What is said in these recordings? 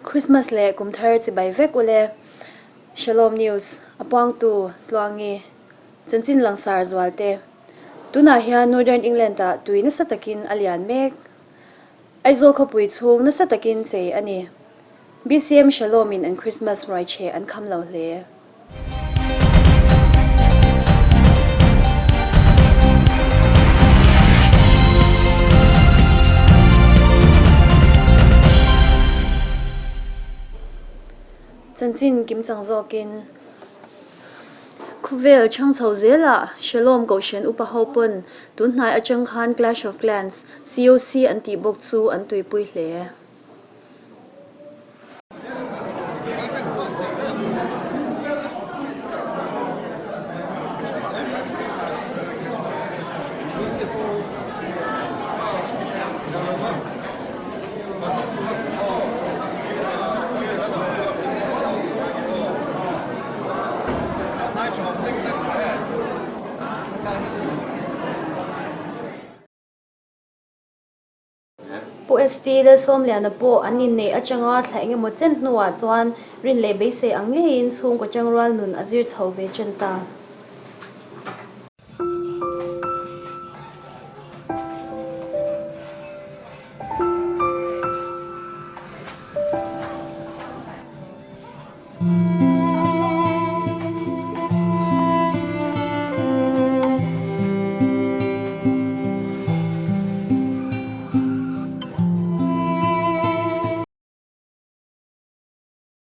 Christmas leh kum thar chibai vek ule. Shalom News, A puangtu, Tluangi, Chanchin langsar zualte. Tunah hian Northern England-ah tui nasa takin a lian mek. Aizawl khawpui chhung nasa takin chei a ni. BCM Shalom-in an Christmas ruaicheh an kham lo hle. Chanchin kimchang zawkin khawvel chhang chho zelah Shalom Kohhran upa ho pawn tunhnai atang khan Clash of Clans, COC, an tih bawk chu an tuipui hle. Pu ST Lalsawmliana pawh an inneih atanga thla engemaw chen hnuah chuan rin leh beisei ang ngeiin chhungkaw tangrual nun a zir chho ve chen ta.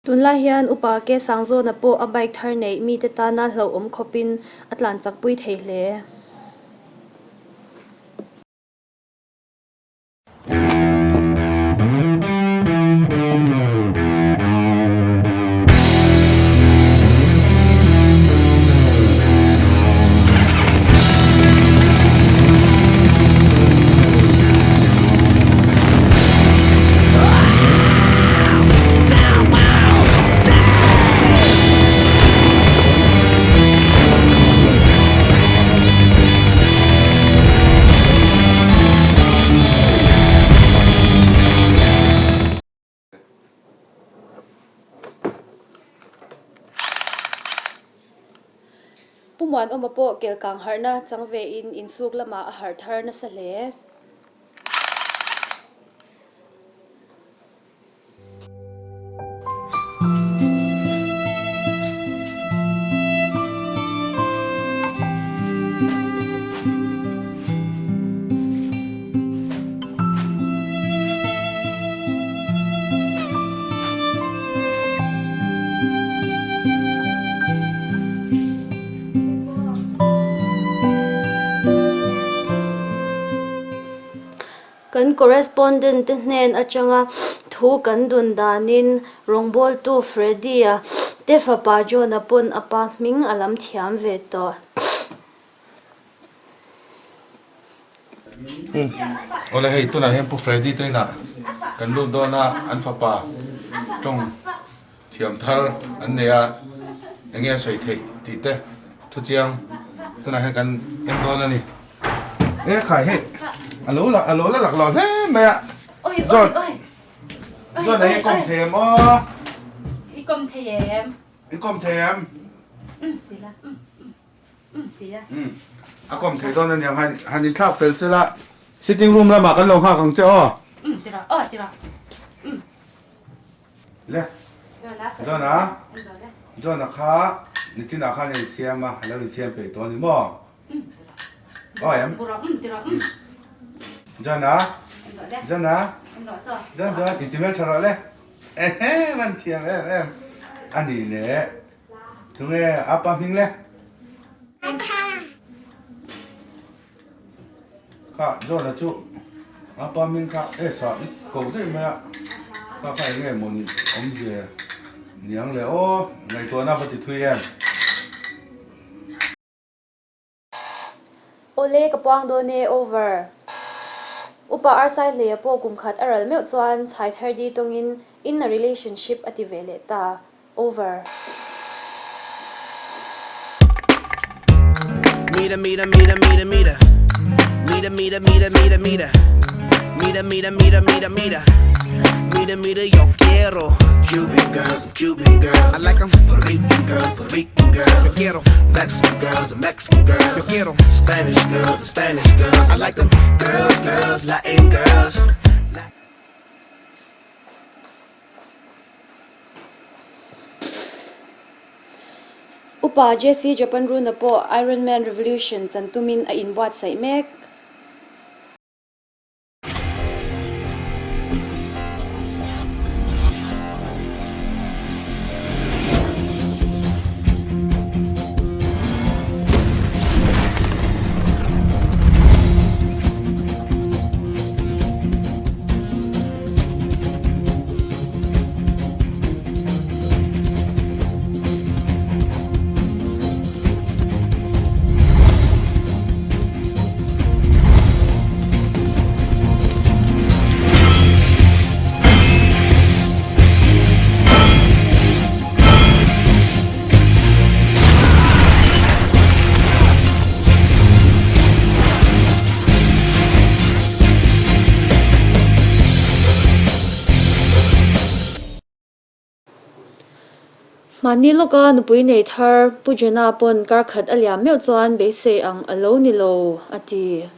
Tunlai hian upa ke sang zawna pawh a bike thar neih mite tana hlauhawm khawpin a tlan chakpui thei hle. Pu Muanawma pawh kelkang harhna chang vein insuk lamah a harh thar nasa hle. Kan correspondent te hnen atanga thu kan dun danin rawngbawltu Freddy-a te fapa John-a pawn a pa hming a lam thiam ve tawh. Awle hei tunah hian Pu Freddy te inah kan lut dawn a, an fapa tawng thiam thar an nei a, enge a sawi theih tih te thu chiang tunah hian kan en dawn a ni. E khai hei a lo la a lo la lak lo hle mai a John John a hi kawm thei em aw I kawm thei em I kawm thei em Ti la Ti a A kawm thei dawn aniang han han inthlak fel sela sitting room lamah kan lo nghak ang che aw Ti la aw ti la Le John a John a kha nichinah khan a insiam a a lo insiam peih tawh a ni maw? Aw em? John a John a John John inti hmel tha rawh le ehe man thiam em em a ni le tunge apa hming le Kha John-a chu a pa hming kha e sa i ko daih mai a, kha kha eng nge mawni awmzia niang le aw, ngaihtuahna va ti thui em? Awle ka puang dawn e, over. Upa Arsai hleia pawh kum khat a ral meuh chuan chhai thar di tawngin in a relationship a ti ve leh ta. Over. Meter meter meter meter meter Meter meter meter meter meter Meter meter meter meter meter. Mira, mira, yo quiero. Cuban girls, Cuban girls. I like 'em. Puerto Rican girls, Puerto Rican girls. Yo quiero. Mexican girls, Mexican girls. Yo quiero. Spanish girls, Spanish girls. I like them. Girls, girls, Latin girls. Upa Jesse Japan Runa pawh Iron Man Revolution chan tumin a inbuatsaih mek. Mahni lawka nupui nei thar Pu Jena pawn kar khat a liam meuh chuan beisei ang a lo ni lo, a ti.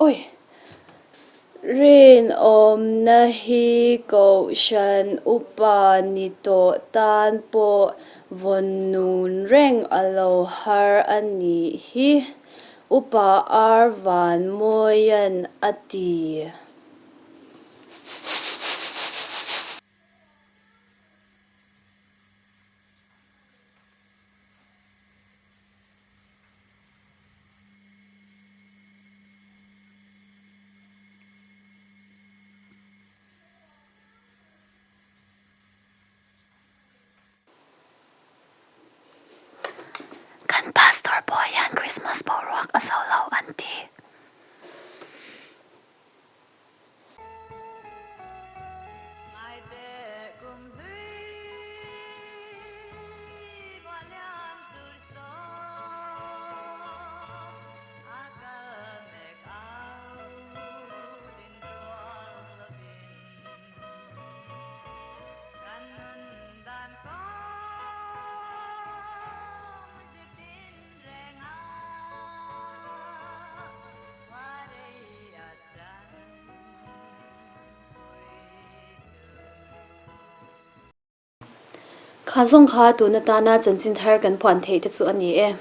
Oi! Rinawmna hi Kohhran upa ni tawh tan pawh vawn nun reng a lo har a nih hi, Upa Ar Vanmawia'n a ti. Kan pastor pawh hian Christmas boruak a zo lo an ti. Kha zawng kha tun atana chanchin thar kan phuan theih te chu a ni e.